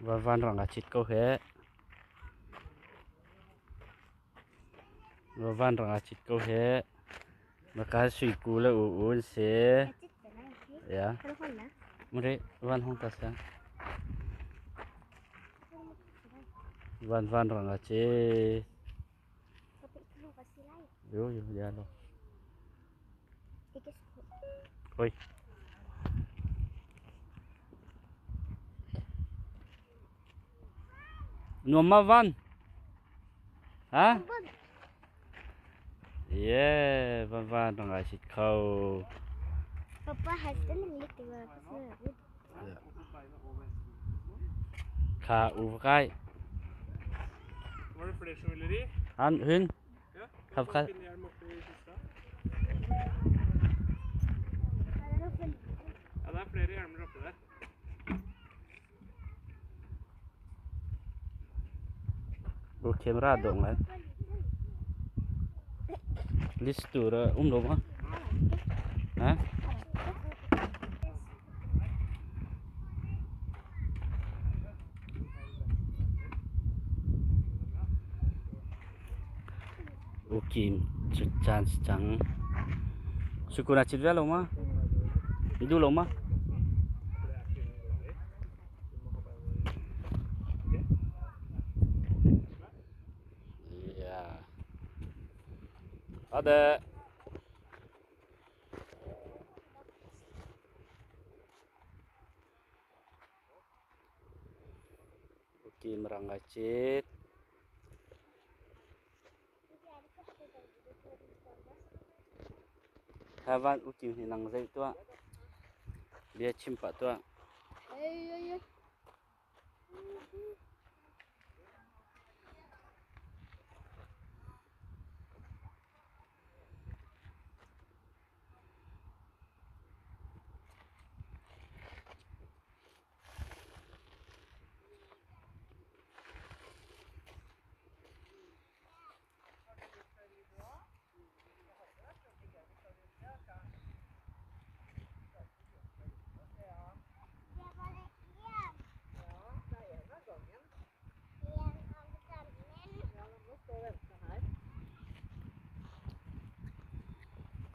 Vanrang aa cit ko hih. Vanrang aa cit ko hih. Maka suiku le u u an si. Ya. Mari van hong ta sa. Van vanrang aa cit. Jo jo ya lo. Oi. Nuam ma van? Ha? Yeah, van van rang ai sit kho. Papa has den litt Kha u va kai. Var det flere som ville ri? Han hun. Ja. Kha kha. Finne hjelm oppi kista. Ja, det er flere hjelmer oppi der. U camera dong lai. Litt store ungdommer. Hæ? U Kim cu caan si cang. Sukun a cit ve lo ma? Na duh lo ma? Yeah. Ha det. Kim rang a cit. Havan ukim hi nang zei tuah. Bia chim pah tuah.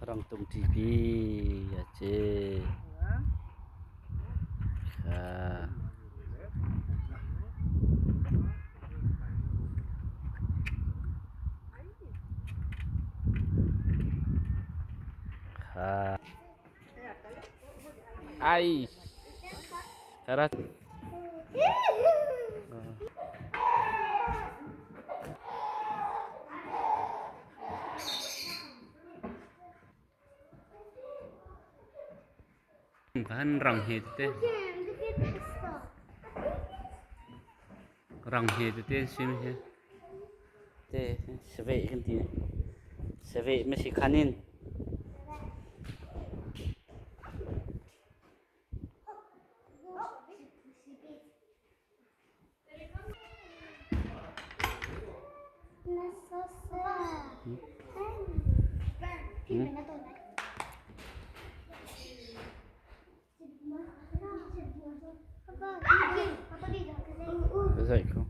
Rangtum TV a ci. Kha. Kha. Ai. Tara. Kan rang he tete. Rang he tete sim he. Te seve kan ti. Seve ma si khanin. Zei ko.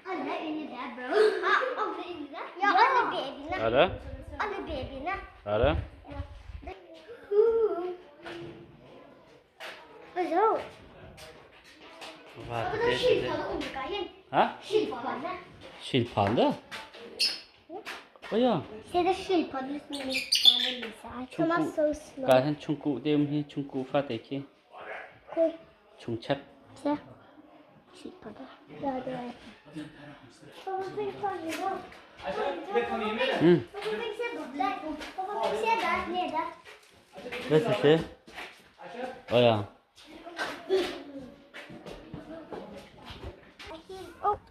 Alle er inni der, bro. Alle inni der? Ja, alle babyene. Er det? Alle babyene. Er det? Ja. Og så Hva Og er da det? skilpadde underkajen. Hæ? Skilpadde. Skilpadde? Å ja. Se, det er skilpadde som ligger der hvor lyset er. Som er så små. Ka hen chungku te um hi chungku fa te khi. Hvor? Chungchep. Se. Vet ikke. Å ja.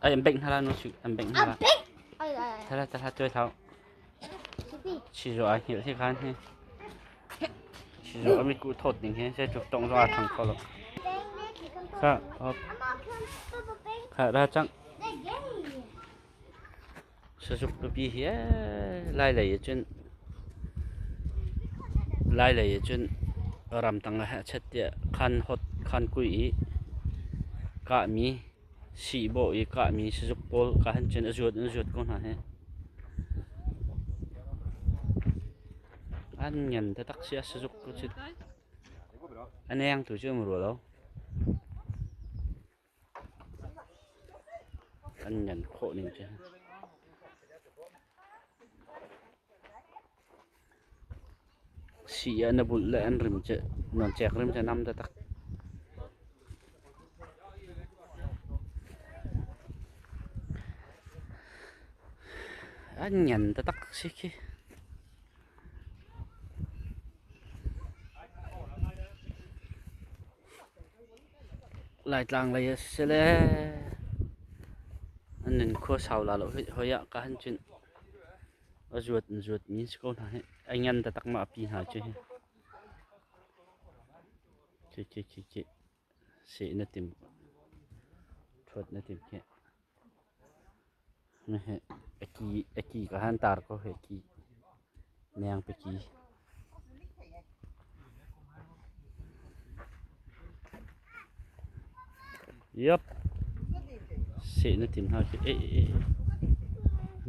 Ai an bengh hna la nu an bengh hna la. Thala thala tuai thau. Chizo a hngilh hi khan hi. Chizo a mitkuh thawt ning hi zeitluk tong zong aa ṭhang kho lo. Kha hop. Kha ra cang. Sazuk pipi hi lai lei ah cun lai lei ah cun ramtang ah chet tiah khan hot khan kui i kahmi sihbawh i kahmi sazuk pawl ka han cun a zuat in a zuat ko hna hi. An ngan taktak si a sazuk cu a neng tu cu um rua lo. An ngan khawh ning cu. Sii ah na bulh le an rim cu nawncek rim cu a nam taktak. An ngan taktak si khi. Laitlang lei ah siseh le an nun khua sau la lo hoi ah ka han cun a zuat in zuat mi si ko hna hi a ngan taktak ma a pi hna cu hi khi khi khi khi seh na tim thuat na tim khi a ki ka han tar ko he ki neng pe ki. Yep. Seh na tim hna khi eh eh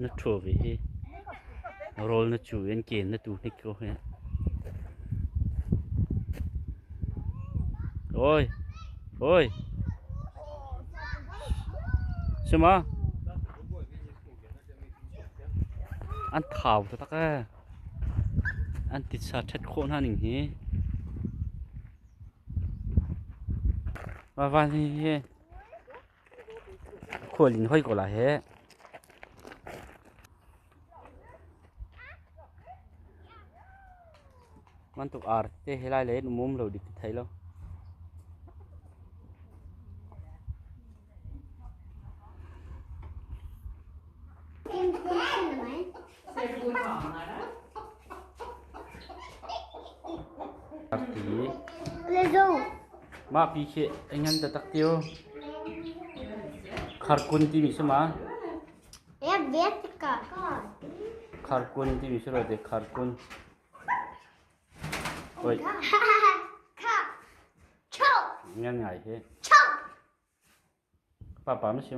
na ṭhu ve hi. Rawl na cu in ken na tu hnik ko hi. Oi. Oi. Sima. An thau taktak ee. An titsa ṭhet khawh hna ning hi. Van hi khualin hoi ko lai hih. Bantuk ar te he lai le um um lo dik ti thei lo. Mah pi khi a ngan taktak tio. Kharkun timi si ma? Kharkun timi si lo te kharkun. Oi. Ngan ngai hi. Papa na si.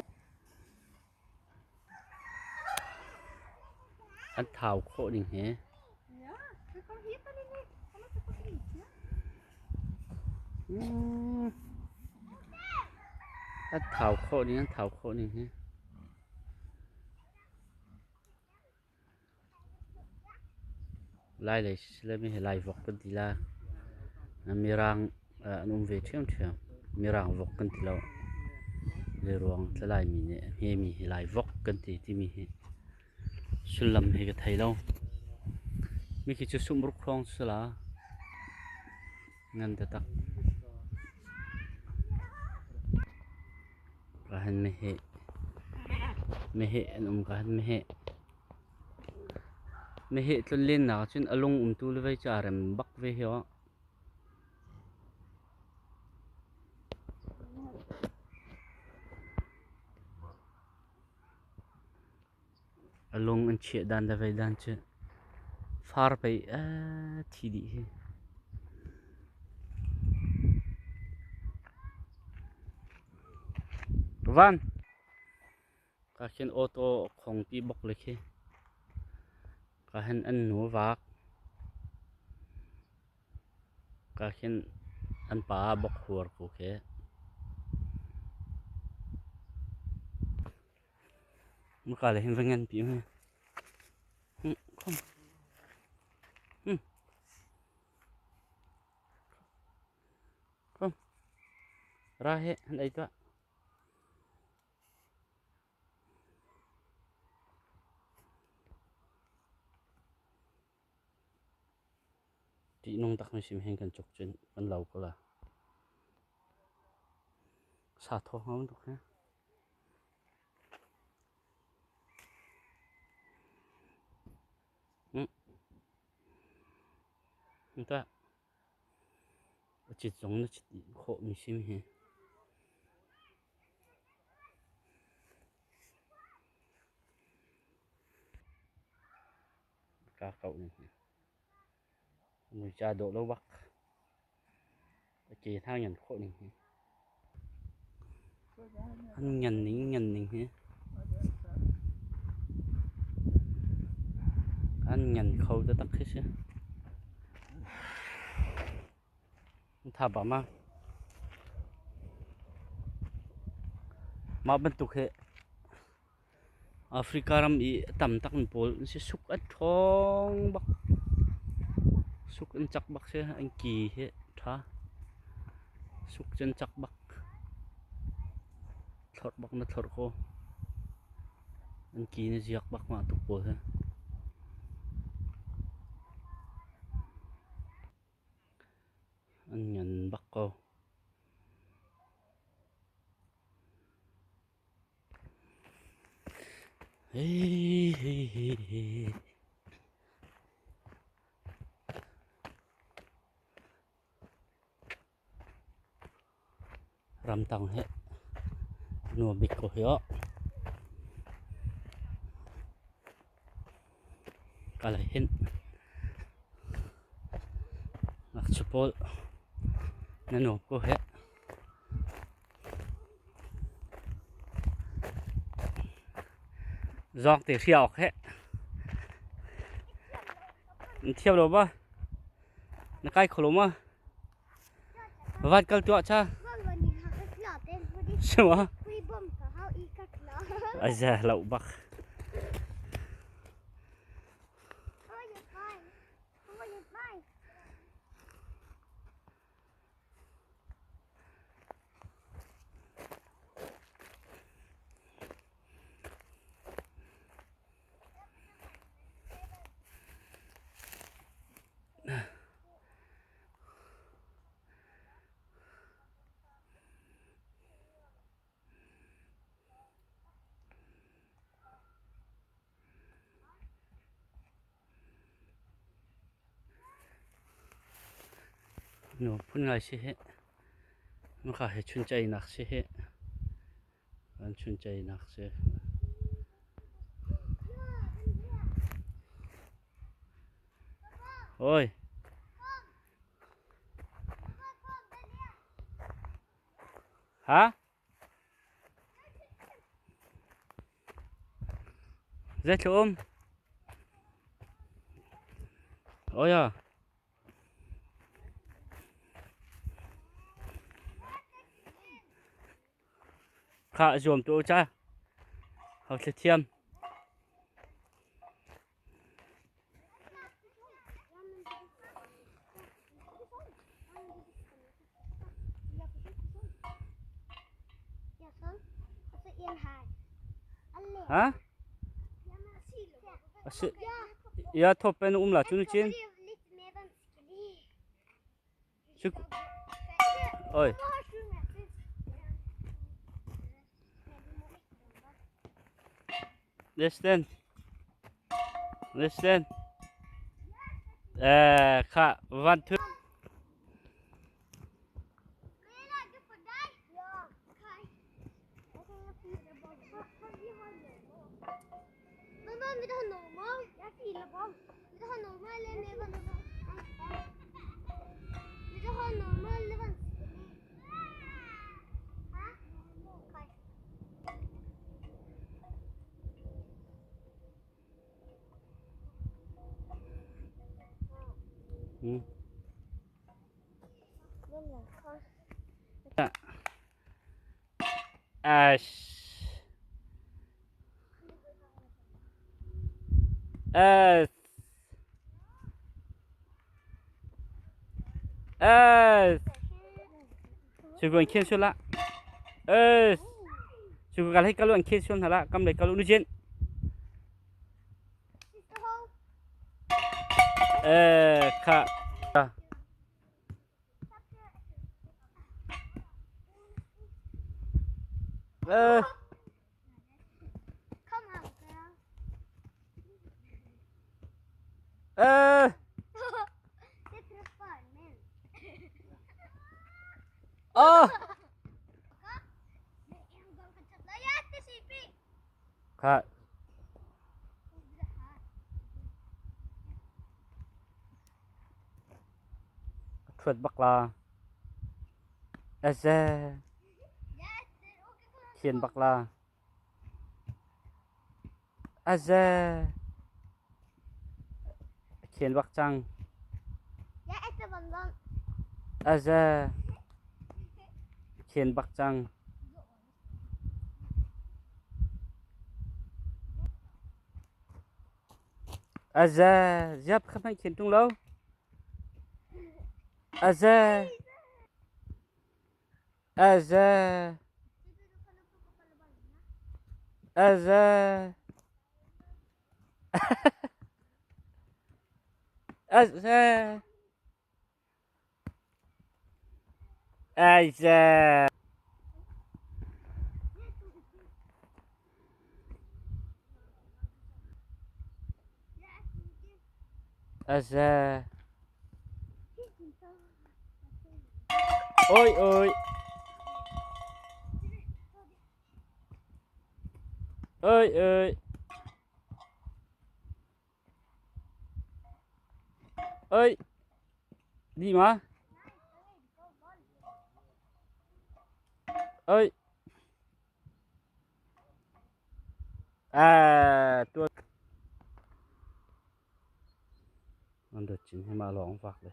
An thau khawh ning hi. An thau khawh ning an thau khawh ning hi. Lai lei siseh mi hi Lai vok kan ti la. Mirang an um ve ṭhiamṭhiam. Mirang vok kan ti lo. Zeiruang Laimi nih hmemi hi Lai vok kan ti timi hi sullam hi ka thei lo. Mikhi cu sumruk hrawng si la. Ngan taktak. Ka han meheh. Meheh an um ka han meheh. Meheh tlonlennak ah cun a lung umtu le vei cu aa rem bak ve hi aw. A lung an chiah dan le vei dan cu far pei thi dih hi. Van. Ka khin auto khong pi bok le khi. Ka hen an nu vak. Ka khin an pa bok huar ko khi. Muka le hin va ngan pi me. Kom. Kom. Ra he han ei tuah. Ṭihnung takmi sim hen kan cuk cun kan lo ko la. Sa thaw hnga bantuk he. Tah a cit zong na cit khawhmi sim hi. Ka kauh ning hi. Muica dawh lo bak. A ke hna ngan khawh ning hi. An ngan ning ngan ning hi. An ngan kho taktak khi si. Tha ba ma. Mah bantuk hi Africa ram i a tam takmi pawl an si. Suk an ṭhawng bak. Suk an cak bak si. An ki hi a ṭha. Suk cu an cak bak. Thlorh bak na thlorh ko. An ki na ziak bak mah tuk pawl hi. An ngan bak ko. Ramtang hi nuam bik ko hi aw. Kal hin ngakchia pawl na nuam ko hih. Zawng te hria awk he. Na thiam lo ba? Na kai kho lo ma? Van kal tuah cha. Sima? Aza lo bak. Nu phun ngai si hih. Maka hi chunchainak si hih. Kan chunchainak si. Oi. Ha? Zeitluk um? Oi ah. Khah zuam tu ca. Hau thli thiam. Ha? Ya thop pen um la chu chin. Oi. Listen. Listen. Eh, kha van thu. S S S Sugu an khen sual la S Sugu kal hei kalu an khen sual hna la kam lei kalu nu jin Eh kha Eh. Come on, girl. Eh. Det traff faren min. Ah. Med en gang kan ta Jeg heter Sipi. Kha. Thuat bak la. Aze. Khian bak la. Aze. Khian bak cang. Jeg heter Vandan. Aze. Khian bak cang. Aze. Ziap kha hmanh khian ṭung lo. Aze. Aze. Aze. Aze. Aze. Aze. Oi oi. Oi oi. Oi. Di ma? Oi. Ah, tua. An dot chin hi ma lawng vak le.